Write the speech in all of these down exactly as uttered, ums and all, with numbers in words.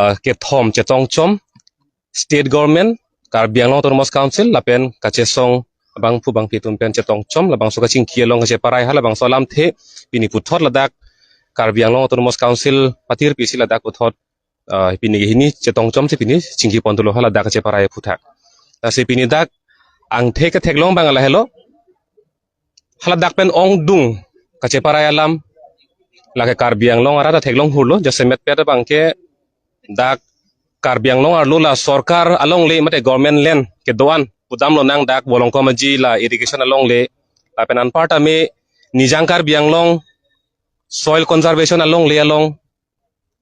ah, kethom chetongchom, State Government, Karbi Anglong Autonomous Council lapen kachesong abangphu bangphi atum pen chetongchom, labangso kachingki along kacheparai, halabangso alamthe pini puthot ladak Karbi Anglong Autonomous Council patir pisi ladak puthot, ah, pini ke hini chetongchom si pini chingki pon thulo, haladak kacheparai aphuthak. Lasi pini dak angthek ketheklong abang lahelo, haladak pen ongdung kacheparai alam, lake Karbi Anglong arat ta theklong hurlo, jasemet pet abangke dak Karbi Anglong arlo la sorkar alongle mate government land kedo-an pudam lonang, dak Bolongkom Aji la irrigation alongle, lapen anparta me Nijang Karbi Anglong soil conservation alongle along,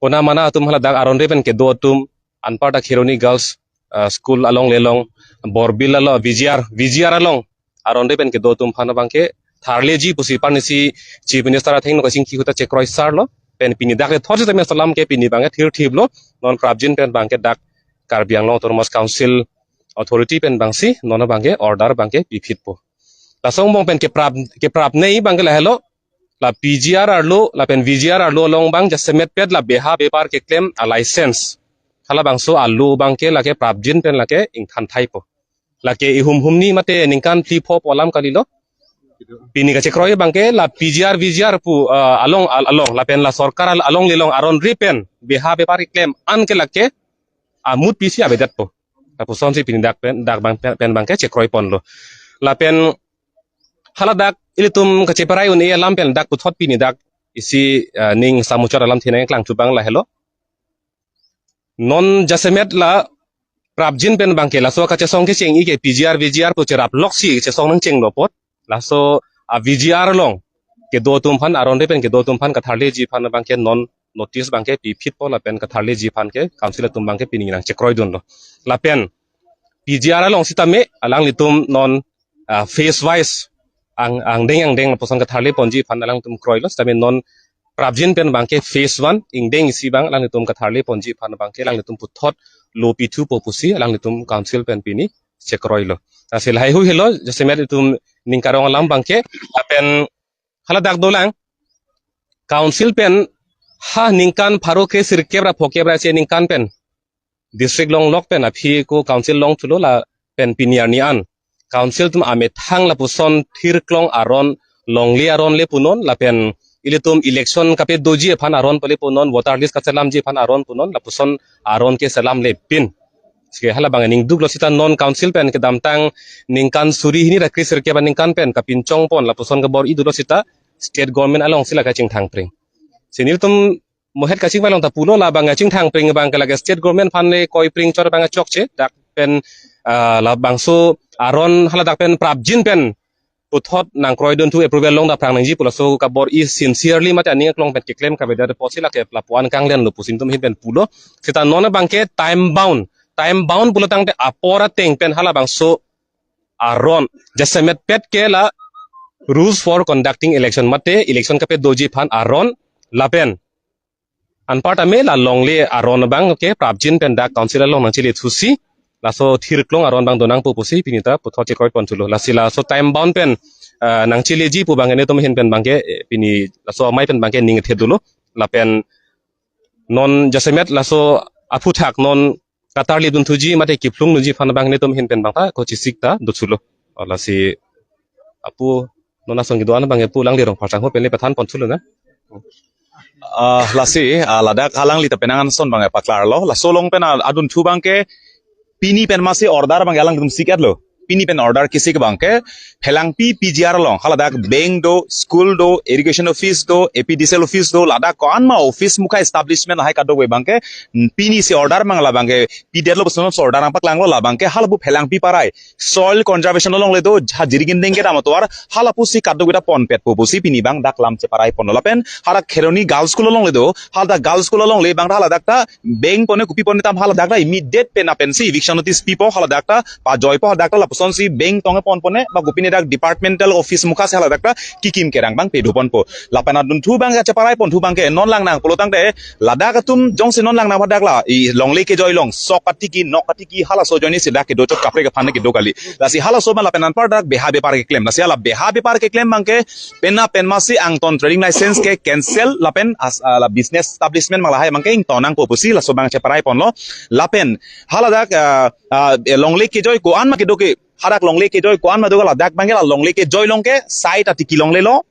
kona mana atum haladak aron re pen kedo atum, anparta Kheroni Girls, ah, School alongle along, Borbil along, V G R, V G R along aron re pen kedo atum aphan abangke tharleji pusi parnisi Chief Minister athengno kachingki ahut ta chekroi sarlo. Pen pini dak le thot sitame alam ke pini abangke thirthiplo, non prapjin pen abangke dak Karbi Anglong Autonomous Council authority pen abangsi non abangke order abangke piphitpo. Laso angbong pen keprap, keprapnei abangke lahelo, la P G R arlo lapen V G R arlo along abang jasemet pet la beha bepar keklem a license, halabangso arlo abangke lake prapjin pen lake ingthan thaipo. Lake ihum humni mate ningkan phli pho pu alam kalilo. Pini kachekroi abangke la P G R, V G R pu, ah, along, al-, along lapen la sorkar al-, alongle along aron re pen beha bepar keklem an ke lake amut pisi avedetpo. Lapuson si pini dak pen, dak abang pen, pen abangke chekroi ponlo. Lapen haladak ilitum kacheparai un-e alam pen dak puthot pini dak isi, ah, ning samuchot alamthe nangklang thu abang lahelo. Non jasemet la prapjin pen abangke laso kachesong kecheng-i ke P G R, V G R pu cherap loksi chesong nangchenglo apot, laso a V G R along kedo atum aphan, aron re pen kedo atum aphan katharleji aphan abangke non notice abangke piphitpo lapen katharleji aphan ke council atum abangke pini nangchekroidunlo. Lapen P G R along sitame alanglitum non, ah, phase wise ang, angdeng angdeng lapuson katharle ponji aphan alanglitum kroilo, sitame non prapjin pen abangke phase one ingdeng isi abang alanglitum katharle ponji aphan abangke alanglitum puthot lo pithupo pusi alanglitum council pen pini chekroilo. Lasi lahai hu helo jasemet itum ning karong alam abangke, lapen haladak dolang council pen ha ningkan pharo kre sirkep ra phokep ra isi ningkan pen district longlok pen aphi ako council long thulo lapen pini arni an council atum amethang lapuson thirklong aron longle aron le punon lapen ilitum election kapedoji aphan aron pale punon, voter list kaselamji aphan aron punon, lapuson aron ke selamle pin. Sike halabang ningduklo sita non council pen kedamtang ningkan suri hini ra kre sirkep aningkan pen kapinchong pon lapuson kabor-i dolo sita state government alongsi la kachingthang pring. Si nelitum mohet kachingvai along ta pulo labang kachingthang pring abangke lake state government aphan le koi pring chot abang chokche dak pen, ah, labangso aron haladak pen prapjin pen puthot nangkroidun thu approval long ta aphrang nangji pu laso kabor-i sincerely mate aning aklong pen keklem kavedet apotsi lake lapu-an kanglenlo pusi nelitum ahin pen pulo. Sita non abangke time bound, time bound pulo tangte apor ateng pen halabangso aron jasemet pet ke la rules for conducting election mate election kapedoji aphan aron lapen anparta me la longle aron abangke prapjin pen dak council along nangchele thusi laso thirklong aron abang donangpo pusi pini ta puthot chekroi pon thulo. Lasi laso time bound pen, ah, nangcheleji pu abang netum ahin pen abangke, eh, pini laso amei pen abangke ning the dolo lapen non jasemet laso aphuthak non katharlidun thuji mate kiphlung nunji aphan abang netum ahin pen abang ta kochisik ta do thulo. Oh, lasi apu non asong kedo-an abang apu Langli Rongphar sangho pen le pathan pon thulo na. Ah, lasi, ah, ladak alangli ta penang anson abang paklarlo. Laso along pen, ah, adun thu abangke pini pen masi order abang alanglitum siketlo. Pini pen order kesik abangke Phelangpi P G R along haladak bank do, school do, irrigation office do, A P D C L office do, ladak ko-an ma office mukha establishment lahai kadokave abangke pini si order abang labangke pidetlo puson si order nangpaklanglo labangke halapu Phelangpi parai soil conservation alongle do ha Jirikindeng kedam atovar halapusi kadokave ta ponpetpo pusi pini abang dak lam cheparai ponlo lapen hala Kheroni Girls School alongle do, hala Girls School alongle abang haladak ta bank pone kopi pone tam haladak ta immediate pen apensi eviction notice pipo haladak ta pajoipo haladak ta lapu sonsi bank tong ponpone ba kopine dak departmental office mukha si haladak ta kikim kerang abang pado ponpo. Lapen adunthu abang kacheparai ponthu abangke non lang nang pulo tangte ladak atum jongsi non lang nang hadak la i longle kejoi along sok katiki nok katiki halaso ajoine si dak kedo chot kaprek aphan kedo kali. Lasi halaso abang lapen anpar dak beha bepar keklem. Lasi hala beha bepar keklem abangke penap penma si angton trading license ke cancel lapen as, ah, la business establishment abang lahai abangke ington nangpo pusi laso abang cheparai ponlo. Lapen haladak, ah, ah, longle kejoi ko-an ma kedo ke, hadak longle kejoi ko-an ma do ke ladak abangke la longle kejoi along ke sai ta tiki longlelo,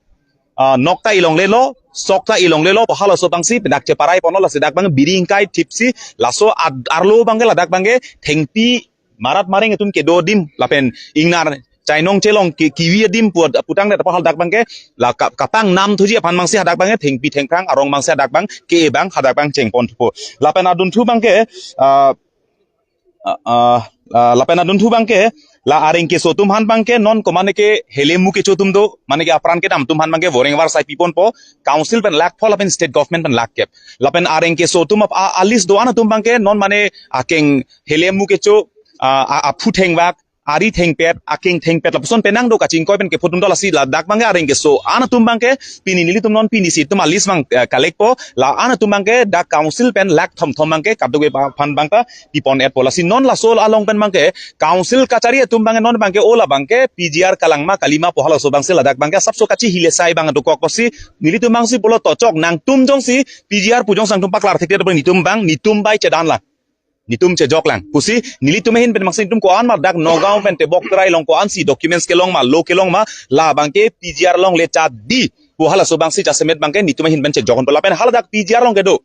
ah, nok ta i longlelo, sok ta i longlelo, halaso abangsi dak cheparai ponlo. Lasi dak abang biri ingkai thipsi laso ad-, arlo abangke ladak abangke thengpi marat mareng atum kedo adim lapen ingnar chainong chelong ki-, kivi adim pu-, pu tangte apot haladak abangke la ka-, kapang nam thuji aphan abangsi hadak abangke thengpi thengphrang arong abangsi hadak abang ke abang hadak abang cheng ponthupo. Lapen adunthu abangke, ah, ah, ah, ah, lapen adunthu abangke la areng keso atum aphan abangke non komane ke helemu kecho atum do, mane ke apran kedam atum aphan abangke warning var sai pi ponpo, council pen lakh pho lapen state government pen lakh kep. Lapen areng keso atum ap-, a, a list do-an atum abangke non mane akeng helemu kecho, ah, a, aphu thengvak, ari thengpet, akeng thengpet lapuson penang do kachingkoi pen kepho atum do. Lasi ladak abangke areng keso-an atum abangke pini nelitum non pini si itum a list abang, eh, collect po, la-an atum abangke dak council pen lakh thom thom abangke kadokave aphan abangta pi pon-etpo. Lasi non laso along pen abangke council kachari atum abangke non abangke o la abangke P G R kalang ma kali ma pu halaso abangsi ladak abangke asapso kachihile sai abang dokok pusi nelitum abangsi pulo tochok nangtum jongsi P G R pu jongsi nangtum paklar thekte pu nelitum abang nelitum bai chedan lang. Nelitum chejok lang. Pusi nelitum ahin pen abangsi nelitum ko-an ma dak Nagaon pen tebok terai along ko-ansi documents kelong ma, law kelong ma, la abangke P G R along le cha di pu halaso abangsi jasemet abangke nelitum ahin pen chejok ponpo. Lapen haladak P G R along kedo,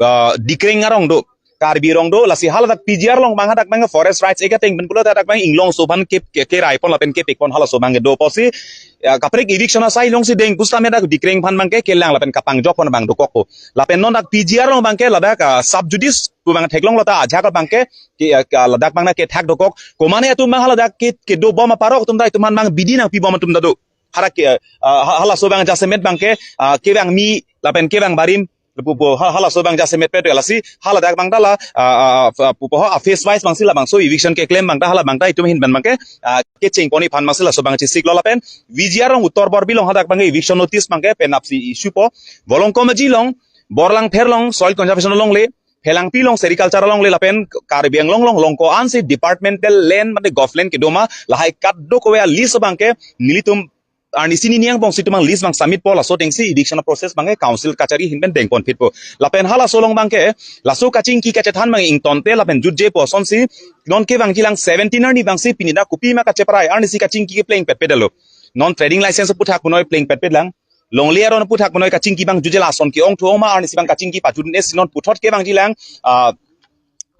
ah, Dikreng arong do, Karbi arong do, lasi haladak P G R along abang hadak abang Forest Rights Act ateng pen pulo hadak abang inglongso aphan ke, ke, kerai pon lapen kepek pon halaso abang kedo pusi, ya, kaprek eviction asai alongsi deng pusitame dak Dikreng aphan abangke kelang lapen kapangjok pon abang dokokpo. Lapen non dak P G R along abangke ladak, ah, sub judice pu abang theklonglo ta ajak abangke ke, ah, ka ladak abang na kethak dokok. Komane atum abang haladak ke, kedo bom aparok atum ta itum aphan abang bidi nangpi bom atum ta do. Hadak ke, ah, ha-, halaso abang jasemet abangke, ah, kevang mi lapen kevang barim pu, pu, ha-, halaso abang jasemet pet lasi haladak abang ta la, ah, ah, ah, pu, pu, ha, phase wise abangsi labangso eviction keklem abang ta hala abang ta itum ahin pen abangke, ah, kecheng pon-i aphan abangsi laso abang chesiklo. Lapen V G R along Uttar Borbil along hadak abangke eviction notice abangke penapsi issue po. Volongkom Aji along, Borlangpher along, soil conservation along le, Phelangpi along sericulture along le lapen Karbi Anglong along along ko-ansi departmental land mate government kedo ma lahai kadokave a list abangke nelitum arnisi nini angbong si itum abang list abang submit po, laso atengsi eviction process abangke council kachari ahin pen deng ponphitpo. Lapen halaso along abangke laso kachingki kachethan abang ingtonte lapen jutje pu asonsi non kevangji lang seventeen arni abangsi pini dak kopi ma kacheparai arnisi kachingki kepleng petpet lo. Non trading license aphuthak punoi pleng petpet lang. Longle aron aphuthak punoi kachingki abang jutje lason ke-ong thu-ong ma arnisi abang kachingki pajut ne si non puthot kevangji lang, ah,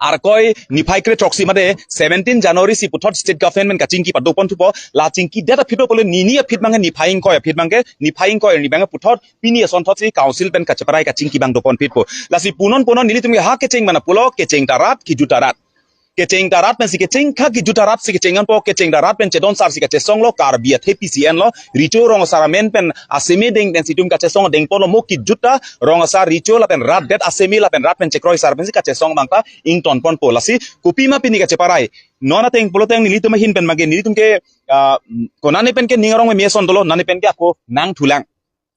Arkoi niphai kre throksi mate seventeen January si puthot state government kachingki pado ponthupo, la chingki det aphi do pulo nini aphi abangke niphai ingkoi aphi abangke, niphai ingkoi arni abangke puthot pini asonthotsi council pen kacheparai kachingki abang do ponphitpo. Lasi punon punon nelitum ke ha kecheng mana pulo kecheng ta rat kijut ta rat. Kecheng ta rat pensi kecheng kha kijut ta rat si kecheng anpo, kecheng ta rat pen chedon sar si kachesonglo, Karbi athepi si enlo, Recho Rong Asar amen pen aseme deng pensi itum kachesong deng ponlo, mo kijut ta Rong Asar Recho lapen rat det aseme lapen rat pen chekroi sar pensi kachesong abang ta ington ponpo. Lasi kopi ma pini kacheparai. Non ateng pulo teng nelitum ahin pen mage nelitum ke, ah, konane pen ke ning arong meme ason dolo, nane pen ke ako nangthulang.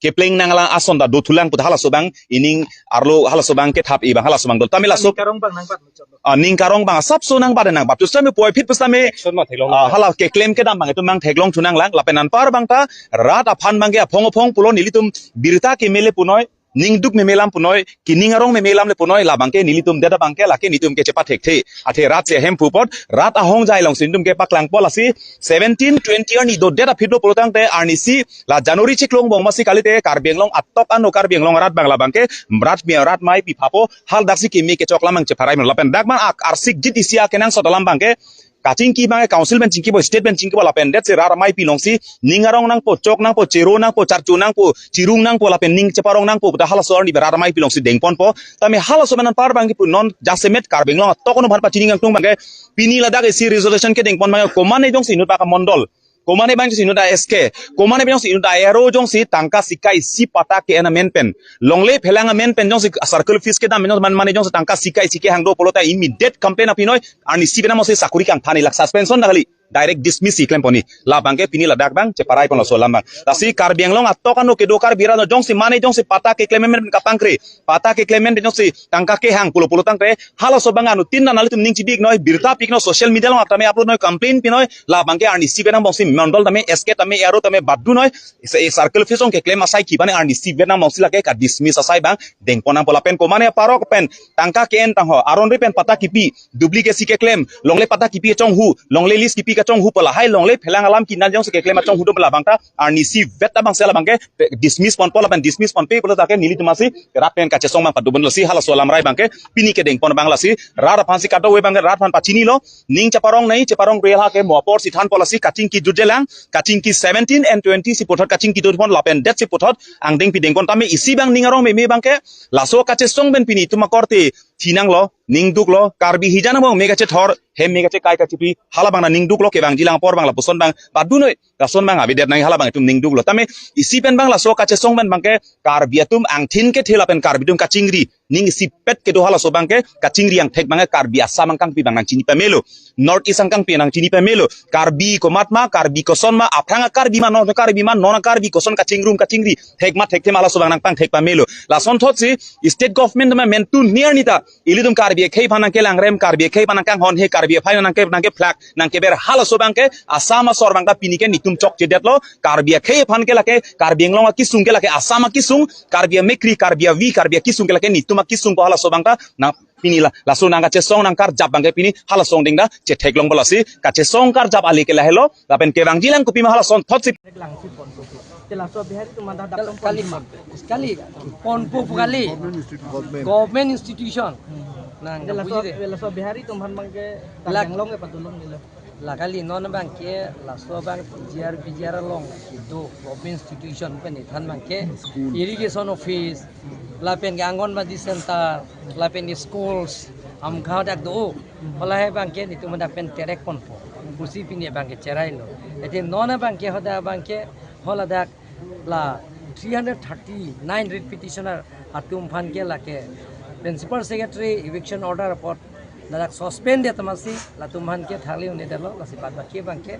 Kepleng nanglang ason ta dothulang pu ta halaso abang ining arlo halaso abang kethap-i abang halaso abang dolo. Tame laso Ning karong abang nangbat muchot lo. Ah, ning karong abang asapso nangbat nangbat. Pusitame puvoiphit pusitame, Action ma theklong ah, nang. Hala keklem kedam abang itum abang theklongthu nanglang lapen anpar abang ta rat aphan abangke aphong aphong pulo nelitum birta keme le punoi, ningduk meme alam punoi, kining arong meme alam le punoi, la abangke nelitum det abangke lake nelitum ke chepathekthe. Athe rat si ahemphu apot, rat ahongjai alongsi nelitum ke paklangpo. Lasi seventeen twenty arni dodet aphi do pulo tangte arnisi la January chiklo angbong masi kalite Karbi Anglong atok ano Karbi Anglong rat abang la abangke rat mi rat mai pi phapo, haladaksi keme kechok alam abang chepharai melo lapen dak abang ak arsik jit isi akenangsot alam abangke kachingki abangke council pen chingkipo, state pen chingkipo lapen det si rat amei pi alongsi ning arong nangpo, chok nangpo, chero nangpo, charcho nangpo, chirung nangpo lapen ning cheparong nangpo pu ta halaso arni rat amei pi alongsi deng ponpo. Tame halaso abang anpar abangke pu non jasemet Karbi Anglong atok ano aphan pachini kangtung abangke pini ladak isi resolution kedeng pon abangke komane jongsi inut baka mondol, komane abang jongsi inut a S K, komane abang jongsi inut a R O jongsi tangka sika isi patta ke-en amen pen, longle phelang amen pen jongsi circle office kedam jongsi man mane jongsi tangka sika isi kehang do pulo ta immediate complaint aphi noi, arnisi penam osi sakuri kangthan-i lak suspension ta kali. direct dismiss si klem pon ni. Labang ke pini ladak bang cheparai pon laso alam bang. Lasi Karbi Anglong atok ano kedo Karbi arat jongsi mane jongsi patta keklem amen kapangkre, patta keklem amen jongsi tangka kehang pulo pulo tangte, halaso abang anuttin nanglitum ning chibi-ik noi, birta pi-ik noi, social media along tame upload noi, complain pi noi, labang ke arnisi pen angbong si mondol tame, S K tame, A R O tame, badu noi, se circle office along keklem asai kiban arnisi pen angbong si lake ka dismiss asai bang dengpon nangpo lapen komane parok pen tangka ke-en tangho, aron re pen patta kipi, duplicate si keklem, longle patta kipi kachonghu, longle lease kipi kachonghu pu lahai, longle phelang alam kinan jongsi keklem achonghu do labang ta arnisi vet abang si labang ke dismiss ponpo lapen dismiss ponpe pulo ta ke nelitum asi rat pen kachesong bang padu bon lasi halaso alam rai bang ke pini kedengpon bang lasi rat aphan si kadokave bang ke rat aphan pachinilo, ning cheparong nei, cheparong real ha ke mo apor si thanpo lasi kachingki jutjelang, kachingki seventeen and twenty si puthot kachingki jutpon lapen det si puthot angdeng pidengpon tame isi bang ning arong meme bang ke laso kachesong pen pini itum akorte thinanglo, ning duklo, Karbi hijan angbong me kachethor, hem me kachekai kachepi, halabang na ning duklo kevangjilang apor bang lapuson bang, badu noi, lason bang avedet nang halabang itum ning duklo. Tame isi pen bang laso kachesong pen bang ke Karbi atum angthin kethe lapen Karbi atum kachingri, ning isipet kedo halaso bang ke kachingri angthek bang ke Karbi Assam angkangpi bang nangchini pamelo. North East angkangpi nangchini pamelo. Karbi komat ma, Karbi koson ma, aphrang a-Karbi ma, non Karbi ma, non a-Karbi koson kachingrum kachingri, thek ma thekthe ma halaso bang nangpangthek pamelo. Lasonthot si state government ma mentu niar nita ilitum Karbi akhei aphan nangkelangrem, Karbi akhei aphan nangkanghon he, Karbi aphai nangke nangkephlak nangkeber halaso bang ke Assam asor bang ta pini ke netum chokchedetlo, Karbi akhei aphan ke lake, Karbi Anglong akisung ke lake Assam akisung, Karbi amekri, Karbi avi, Karbi akisung ke lake netum akisung ko halaso bang ta nang pini la, laso nang kachesong nangkarjap bang ke pini halaso angdeng ta chetheklongpo lasi kachesong karjap ale ke lahelo, lapen kevangjilang kopi ma halasonthot si. Langsi pon kopi. Te laso Bihari atum manda dap Kal-, pon kali pon. Kali ponpo pu kali. Government institute, government. Government institution. Nang te laso, kapuji de. Laso Bihari atum aphan bang ke Lak- Karbi Anglong ke padolong nilo. La kali non bang ke laso bang P G R, P G R along kedo government institution pen ithan bang ke school, irrigation office, lapen ke Anganwadi center, lapen schools, amkha dak do. Hala he bang ke netum dak pen terek ponpo. Pusi pini bang ke cherailo. Ete non bang ke hoda bang ke haladak la three hundred thirty-nine writ petitioner atum aphan ke lake Principal Secretary eviction order apot ladak suspend det amatsi latum aphan ke thali un-edetlo, lasi bad baki bang ke,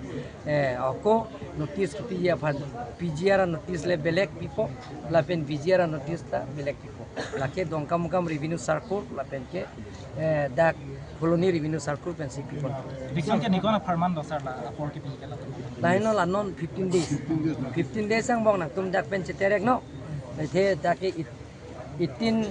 eh, ako notice kipi aphan P G R notice le belek pipo, lapen P G R notice ta belek pipo. Lake Dongkamukam Revenue Circle, lapen ke, eh, dak Phuloni Revenue Circle pensi pipon. Eviction ke nikon apharman do sir la apor kipi ke la? Lahai no la non fifteen days. Fifteen days angbong nangtum dak pen cheterek no. Ete dak ke it-, eighteen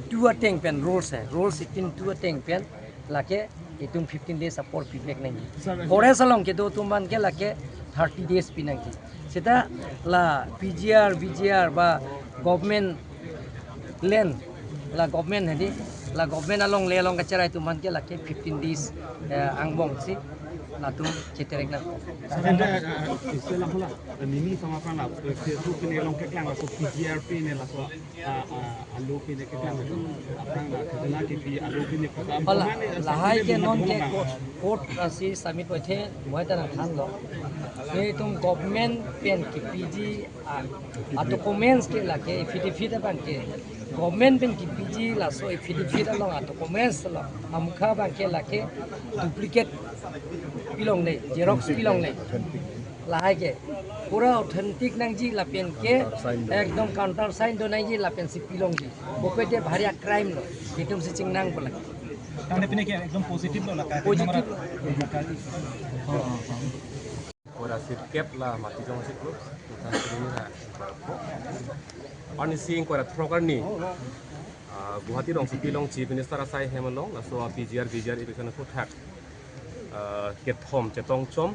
two ateng pen rules hai. Rules eighteen two ateng pen lake itum fifteen days apor pivek nangji. Forest along kedo atum aphan ke lake thirty days pinangji. Seta la P G R, V G R ba government land, la government hedi, la government alongle along kacherai atum aphan ke lake fifteen days, eh, angbong si latum cheterek nang. Sir, eh, eh, istilah pula, eh, nini sama pala, eh, Facebook pini along keklang laso P G R pini laso, ah, ah, alu pini keklang laso, aphrang la khajana kipi alu pini keklang. Pala, lahai ke non ke court, court asi submit waithe, moi ta nangthanlo. Itum government pen kipiji a, a documents ke lake affidavit abang ke government pen kipiji laso affidavit along a documents along amukha abang ke lake duplicate pilongle, xerox pilongle. Lahai ke pura authentic nangji lapen ke ekdom countersign do nangji lapensi pilongji. Bokoi te bhari a crime lo. Itum si chingnang pula. Tangte pini ke ekdom positive lo laka. Positive lo. Ora sirkep la Matijong si group, tangte pini la. Arnisi ingkoi ra throk arni, ah, Guwahati alongsi pilong Chief Minister asai hem along, laso P G R, V G R eviction aphuthak, ah, kethom chetongchom,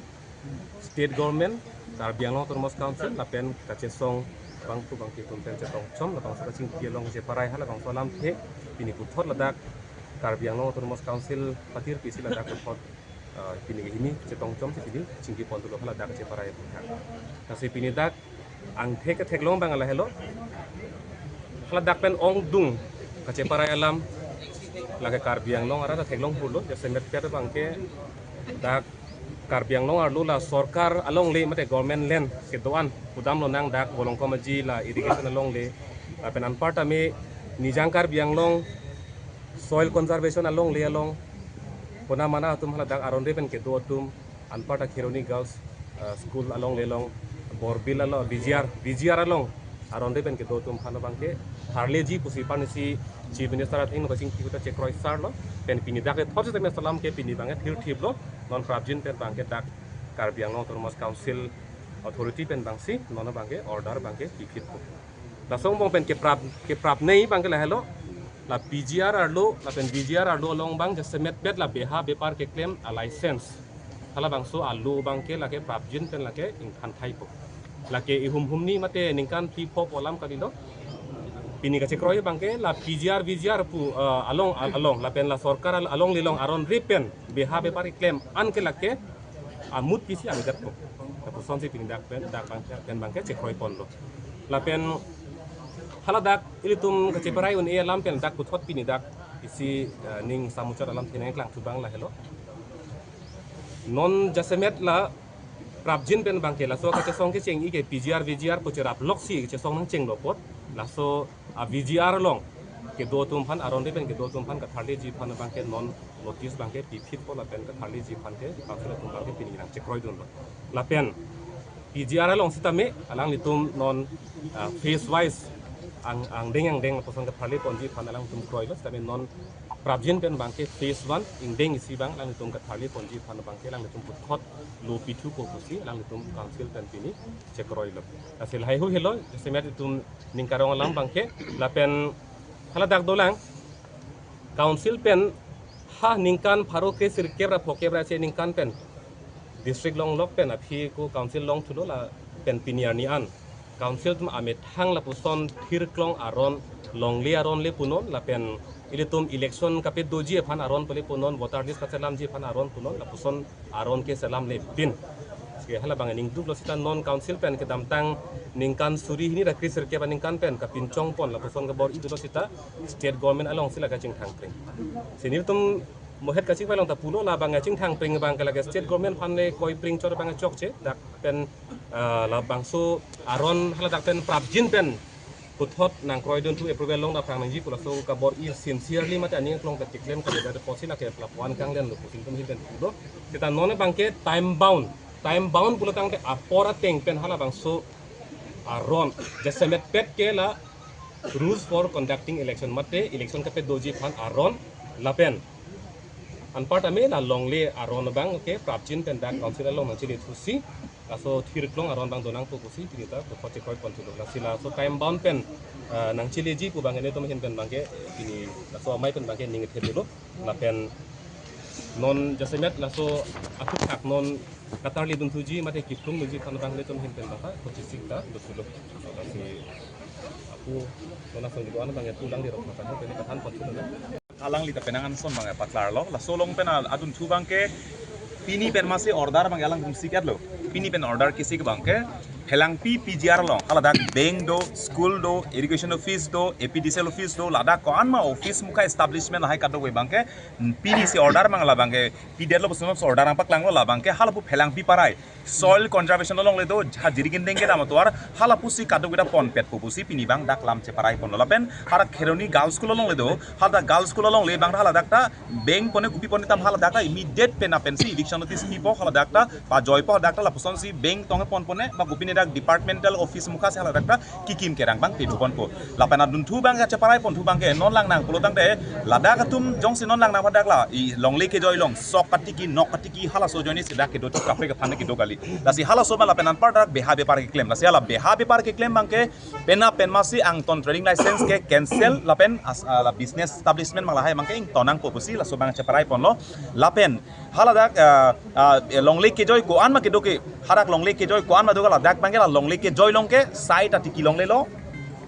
State Government, Karbi Anglong Autonomous Council, lapen kachesong bangphu bangphi atum pen chetongchom, labangso kachingki along cheparai ha labangso alamthe, pini puthot ladak Karbi Anglong Autonomous Council patirpi si ladak puthot, ah, pini ke hini chetongchom si pini chingki pon dolo ha ladak cheparai aphuthak. Lasi pini dak angthek ketheklong abang lahelo. Haladak pen ongdung kacheparai alam lake Karbi Anglong arat ta theklong pulo, jasemet pet abang ke dak Karbi Anglong arlo la sorkar alongle mate government land kedo-an pudam lonang dak Bolongkom Aji la irrigation alongle, lapen anparta me Nijang Karbi Anglong soil conservation alongle along, kona mana atum haladak aron re pen kedo atum Anparta Kheroni Girls uh, School along le along Borbil along B G R, B G R along aron re pen kedo atum aphan abang ke tharleji pusi aphan isi Chief Minister atheng no kachingki kota chekroi sar lo. Pen pini dak le thot sitame alam ke pini abang ke thirthip lo. Non prapjin pen abang ke dak Karbi Anglong Autonomous Council authority pen abang si non abang ke order abang ke piphit po. Laso angbong pen keprap keprap nei abang ke lahelo. La P G R arlo, lapen B G R arlo along abang jasemet bet la beha bepar keklem a license. Halabangso arlo abang ke lake prapjin pen lake ingthan thai po. Lake ihum humni mate ningkan phli pho pu alam kalilo. Pini kachekroi abang ke la P G R V G R pu uh, along al- along lapen la sorkar al- along le along aron re pen beha bepar keklem an ke lake amut pisi amejat po. Lapuson si pini dak pen dak abang ke pen abang ke chekroi ponlo. Lapen haladak ilitum kacheparai un-e alam pen dak puthot pini dak isi uh, ning samuchot alam thinang klang thu abang lahelo. Non jasemet la prapjin pen abang ke laso kachesong kecheng-i ke P G R V G R pu cherap lok si kachesong nangchenglo apot laso a V G R along kedo atum aphan aron re pen kedo atum aphan katharleji aphan abang ke non notice abang ke piphit po lapen katharleji aphan ke council atum abang ke pini nangchekroi dunlo. Lapen P G R along sitame alanglitum non uh, phase wise ang angdeng angdeng lapuson katharle ponji aphan alangtum kroilo sitame non prapjin pen abang ke phase one ingdeng isi abang alangtum katharle ponji aphan abang ke alangtum puthot lo pithu po pusi alangtum council pen pini chekroilo. Lasi lahai hu helo jasemet itum ning karong alam abang ke lapen haladak dolang council pen ha ningkan pharo kre sirkep ra phokep ra che ningkan pen district longlok pen aphi ko council long thulo lapen pini arni an council atum amethang lapuson thirklong aron longle aron le punon lapen ilitum election kapedoji aphan aron pule punon voter list kachelamji aphan aron punon lapuson aron ke selamle pin. Ke halabang ningduklo sita non council pen kedamtang ningkan suri hini ra kre sirkep aningkan pen kapinchong pon lapuson kabor-i dolo sita state government along si la kachingthang pring. Sini tum mohet kachingpai long ta pulo labang kachingthang pring abang ke lake state government aphan le koi pring chor abang chokche dak pen ah, labangso aron haladak pen prapjin pen puthot nangkroi dun thu approval long daphrang nangji pu laso kabor-i sincerely mate aning aklong pen keklem kali dak posi lake lapuan kanglen lo pusi tum hin pen pulo. Sita non abang ke time bound, time bound pulo tangte apor ateng pen halabangso aron jasemet pet ke la rules for conducting election mate election kapedoji aphan aron lapen anparta me la longle aron abang ke prapjin pen dak council along nangchele thusi laso thirklong aron abang donang po pusi pini ta puthot chekroi pon thulo. Lasi laso time bound pen ah, nangcheleji pu abang ke netum hin pen abang ke pini laso amei pen abang ke ning the dolo lapen non jasemet laso athak non katharle dun thuji mate kiplung thuji aphan abang netum hin pen abang ta kochisik ta do thulo. Lasi apu non asong di doan abang ke pulang di rok mata pene kathan pon thulo. Alangli ta penang anson abang patlar lo. Laso along pen adun thu abang ke pini pen masi order abang ke alangtum sikat lo. Pini pen order kisik abang ke Phelangpi P G R along haladak bank do, school do, irrigation office do, A P D C L office do, ladak ko-an ma office mukha establishment lahai kadokave abang ke pini si order abang labang ke pidetlo puson order nangpaklang lo labang ke halapu Phelangpi parai soil conservation along le do ha Jirikindeng kedam atovar halapusi kadokave ta ponpet po pusi pini abang dak lam cheparai ponlo lapen hara Kheroni Girls School along le do haladak Girls School along le abang haladak ta bank pone kopi pone tam haladak ta immediate pen apen si eviction notice pipo haladak ta pajoi po haladak ta lapuson si bank tong pon pone ba kopi ne dak departmental office mukha si haladak ta kikim kerang abang pedu ponpo. Lapen adun thu abang ke cheparai pon thu abang ke non langnang pulo tangte ladak atum jongsi non langnang hadak la i longle kejoi along sok katiki nok katiki halaso ajoine si dak kedo chok kaprek aphan kedo kali. Lasi halaso abang lapen anparta beha bepar keklem. Lasi hala beha bepar keklem abang ke pena pen masi angton trading license ke cancel lapen as, ah, la business establishment abang lahai abang ke ington nangpo pusi laso abang cheparai ponlo. Lapen haladak ah, ah, longle kejoi ko-an ma kedo ke hadak longle kejoi ko-an ma do ke ladak abang ke la longle kejoi along ke sai ta tiki longle lo,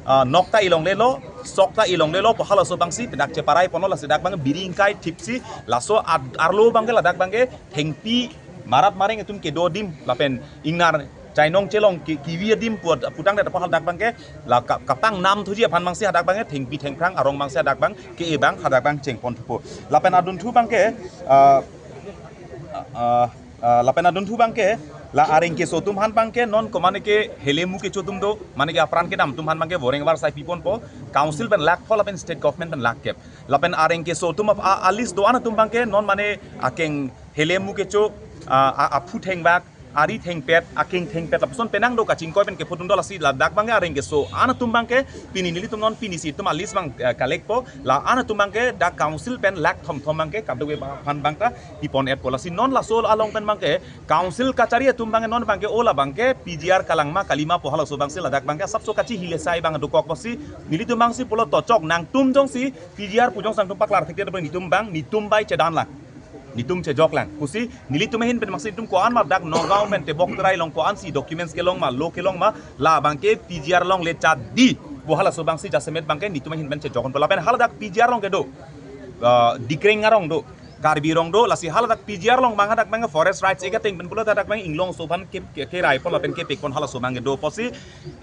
ah, nok ta ilongle lo, sok ta ilongle lo pu halaso abang si dak cheparai ponlo. Lasi dak abang biri ingkai thipsi laso ad- arlo abang ke ladak abang ke thengpi marat mareng itum kedo adim lapen ingnar chainong chelong ki- kivi adim pu- pu tangte dak haladak abang ke la ka- kapang nam thuji aphan abang si hadak abang ke thengpi thengphrang arong abang si hadak abang ke e abang hadak abang cheng pon thupo. Lapen adun thu abang ke ah, ah, ah, lapen adun thu abang ke la areng keso atum aphan abang ke non ko mane ke helemu kecho atum do mane ke apran kedam atum aphan abang ke wareng war sai pi ponpo. Council pen lakh pho lapen state government pen lakh kep lapen areng keso atum ap- a- a list do-an atum abang ke non mane akeng helemu kecho a, a, aphu thengvak, ari thengpet, akeng thengpet, lapuson penang do kachingkoi pen kephutum do lasi ladak abangke areng keso an atum abangke pini nelitum non pini si itum a-list abang, eh, collect po, la an atum abangke dak council pen lakh thomthom abangke kadokave aphan abangta pipon-et po lasi non laso along pen abangke council kachari atum abangke non abangke ola abangke P G R kalang ma kali ma po halaso abangsi ladak abangke asapso kachihile sai abang dokok pusi nelitum abangsi pulo tochok nangtum jongsi P G R pu jongsi nangtum paklar thekte abang nelitum abang nelitum bai chedan lang. Nelitum chejok lang. Pusi nelitum ahin pen abangsi nelitum ko-an ma dak Nagaon pen tebok terai along ko-ansi documents kelong ma, law kelong ma, la abangke P G R along le chadi. Pu halaso abangsi jasemet abangke nelitum ahin pen chejok po lapen haladak P G R along kedo. Ah, Dikreng arong do. Karbi arong do, lasi haladak P G R along abang hadak abang Forest Rights Act ateng pen pulo hadak abang inglong aso aphan ke, ke, kerai pon lapen kepek pon halaso abang kedo pusi,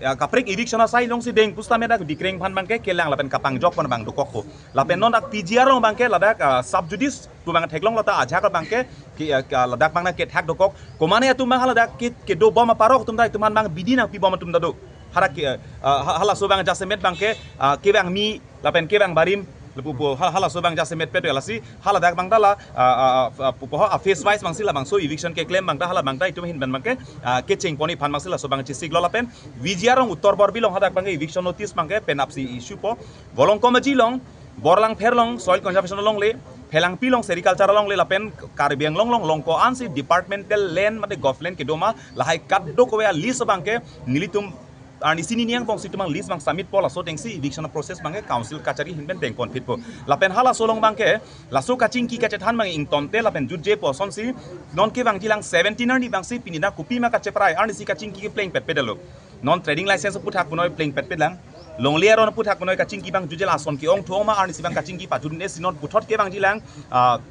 ya, kaprek eviction asai alongsi deng pusitame dak Dikreng aphan abangke kelang lapen kapangjok pon abang dokok po. Lapen non dak P G R along abangke ladak, ah, sub judice pu abang theklonglo ta ajak abangke ke, ah, ke, ladak abang nangkethak dokok. Komane atum abang haladak ke, kedo bom aparok atum ta itum aphan abang bidi nangpi bom atum ta do. Hadak ke, ah, ha-, halaso abang jasemet abangke, ah, kevang mi lapen kevang barim lapu pu ha-, halaso abang jasemet pet lasi haladak abangta la, ah, ah, ah, pu, pu, ah, phase wise abangsi labangso eviction keklem abangta hala abangta itum ahin pen abangke, ah, kecheng pon-i aphan abangsi laso abang chesiklo lapen V G R along Uttar Borbil along hadak abangke eviction notice abangke penapsi issue po. Volongkom Aji along, Borlangpher along, soil conservation alongle, Phelangpi along, sericulture alongle lapen Karbi Anglong along, along ko-ansi departmental land mate government kedo ma lahai kadokave a-list abangke nelitum arnisi nini angbong si itum abang list abang submit po laso atengsi eviction process abangke council kachari ahin pen dengpon phit po. Lapen halaso along abangke laso kachingki kachethan abang ingtonte lapen jutje pu asonsi non kevangji lang seventeen arni abangsi pini dak kopima kacheparai arnisi kachingki kepleng petpet lo. Non trading license aputhak punoi pleng petpet lang. Longle aron aputhak punoi kachingki abang jutje la ason ke-ong thu-ong ma arnisi abang kachingki pajut-un-e si non puthot kevangji lang, ah,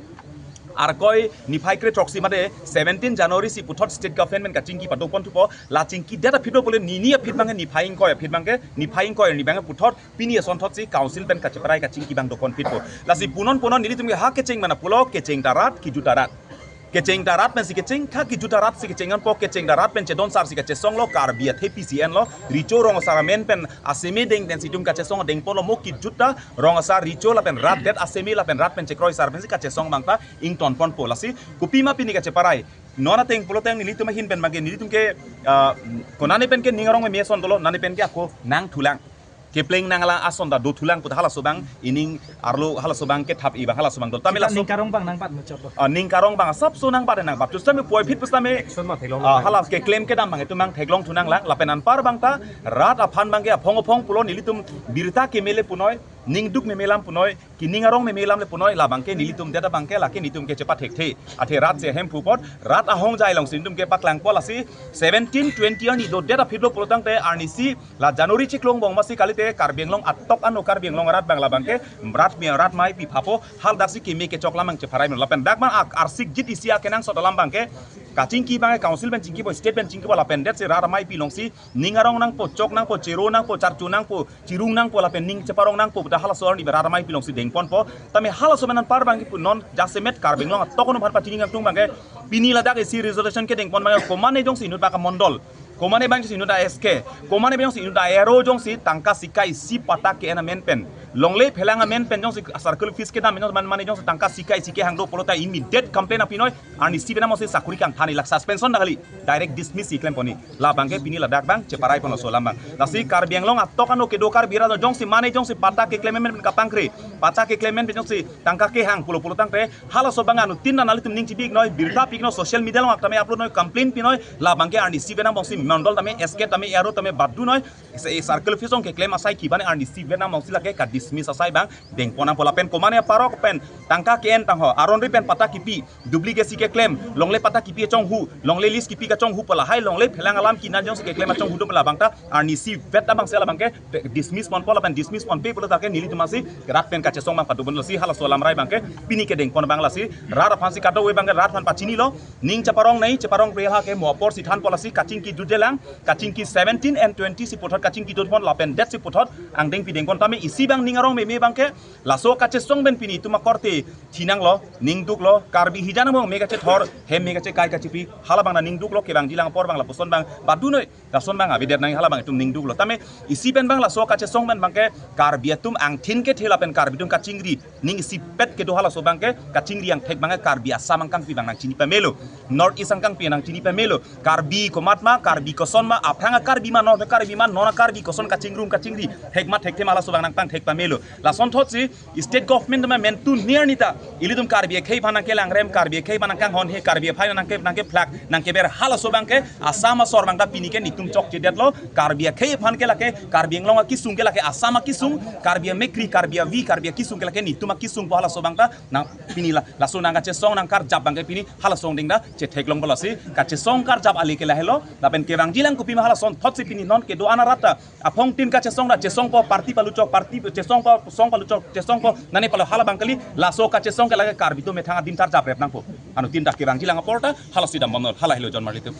Arkoi niphai kre throksi mate seventeen January si puthot state government kachingki padopon thupo, la chingki det aphi do pule nini aphi abangke niphai ingkoi aphi abangke niphai ingkoi arni abangke puthot pini asonthotsi council pen kacheparai kachingki abang dopon phit po. Lasi punon punon nelitum ke ha kecheng mana pulo kecheng ta rat kijut ta rat. Kecheng ta rat pensi kecheng, ha kijut ta rat si kecheng an po, kecheng ta rat pen chedon sar si kachesonglo, Karbi athe P C N lo, Recho rong asar amen pen aseme deng pensi itum kachesong dengponlo mo kijut ta rong asar Recho lapen rat det aseme lapen rat pen chekroi sar pensi kachesong abangta ington ponpo lasi kopima pini kacheparai. Non ateng pulo ateng nelitum ahin pen abangke nelitum ke, ah, konane pen ke ning arong meme ason dolo, nane pen ke ako nangthulang. Kepleng nanglang ason ta dothulang puta halaso abang ining arlo halaso abang kethap-i abang halaso abang dolo. Tame sita laso ning karong abang nangbat muchot lo. Ah, ning karong abang asapso nangbat nangbat. Terus tame puvoiphit pusitame, action ma theklong ah, lo. Hala keklem kedam abang itum abang theklong thunang lang. Lapen anpar abangta rat aphan abangke aphong aphong pulo nelitum birta keme le punoi, ningduk meme alam punoi, kining arong meme alam le punoi, la abangke nelitum det abangke lake nelitum ke chepathekthe. Athe rat si ahemphu apot, rat ahongjai alongsi nelitum ke paklangpo lasi seventeen twenty arni dodet aphi lo pulo tangte arnisi la January chiklo angbong masi kalite Karbi Anglong atok ano Karbi Anglong arat abang la abangke rat me rat maipi phapo haladak si keme kechok alam abang chepharai lo lapen dak abang ak-, arsikjit isi akenangsot alam abangke kachingki abangke council pen chingkipo, state pen chingkipo lapen det si rat maipi alongsi ning arong nangpo, chok nangpo, chero nangpo, charcho nangpo, chirung nangpo lapen ning cheparong nangpo puta halaso arni rat maipi alongsi dengponpo. Tame halaso pen anpar abangke pu non jasemet Karbi Anglong atok ano aphan pachini nangtung abangke pini ladak isi resolution kedengpon abangke komane jongsi inut baka mondol, komane abang jongsi inut a S K, komane abang jongsi inut a R O jongsi tangka sika isi patta ke-en amen pen, longle Phelang amen pen jongsi circle office kedam jongsi man mane jongsi tangka sika isi kehang do pulo ta immediate complaint apinoi, arnisi penang mosi sakuri kangthan-i lak suspension dak kali, direct dismiss si klempon-i. La abangke pini ladak abang cheparai pon laso alam abang. Lasi Karbi Anglong atok ano kedo Karbi rat jongsi mane jongsi patta keklem amen pen kapangkri, patta keklem amen pen jongsi tangka kehang pulo pulo tangte halaso abang anuttin nanglitum ning chibi-iknoi, birta pi-iknoi, social media along tame upload noi, complaint pinoi, la abangke arnisi penang bongsi mondol tame, S K tame, R O tame, badunoi, isi circle office along keklem asai kibane arnisi penang bongsi lake ka dismiss asai abang dengpon nangpo lapen komane aparok pen tangka ke-en tangho, aron ri pen patta kipi, duplicate si keklem, longle patta kipi kachonghu, longle lease kipi kachonghu pu lahai longle Phelang alam kinan jongsi keklem achonghu do pu la abangta arnisi vet abangsi la abangke dismiss ponpo lapen dismiss ponpe pulo tangte nelitum asi rat pen kachesong abang padopon lasi halaso alam rai abangke pini kedengpon abang lasi rat aphansi kadokave abangke rat aphan pachinilo, ning cheparong nei cheparong pre ha ke mo apor si thanpo lasi kachingki jutje lang, kachingki seventeen and twenty si puthot kachingki jutpon lapen det si puthot angdeng pi dengpon tame isi abang ning arong meme abangke laso kachesong pen pini itum akorte thinanglo, ningduklo, Karbi hijan among me kachethor, hem me kachekai kachipi, hala abang nangduklo, kevangjilang apor abang lapuson abang badunoi, lason abang avedet nang, hala abang itum ningduklo. Tame isi pen abang laso kachesong pen abangke Karbi atum angthin kethe lapen Karbi atum kachingri ning isipet kedo halaso abangke kachingri angthek abangke Karbi Assam angkangpi abang nangchini pamelo. North East angkangpi nangchini pamelo. Karbi komat ma, Karbi koson ma, aphrang a-Karbi ma, non Karbi ma, non a-Karbi koson kachingrum kachingri, thek ma thekthe ma, halaso abang nangpangthek pamelo. Lasonthotsi state government ma mentu niar nita ilitum Karbi akhei aphan nangkelangrem, Karbi akhei aphan nangkanghon he, Karbi akhei aphan nangke, nangkephlak, nangkeber halaso abangke Assam asor abang ta pini ke netum chokchedetlo. Karbi akhei aphan ke lake, Karbi Anglong akisung ke lake Assam akisung, Karbi amekri, Karbi avi, Karbi akisung ke lake netum akisung pu halaso abang ta nang pini la, laso nangkachesong nangkarjap abangke pini halaso ading ta chetheklong pulo si, kachesong karjap ale ke lahelo, lapen kevangjilang kopima halasonthotsi pini non kedo-an arat ta aphongtin kachesong ta chesongpo, party paluchok, party chesongpo, song paluchok, chesongpo, nane palo, hala abang kali. Laso kachesong ke lake Karbi atum methang adin karjap rep nangpo. Anuttin ta kevangjilang apor ta halasi dambomnoi, hala helo jon marlitum.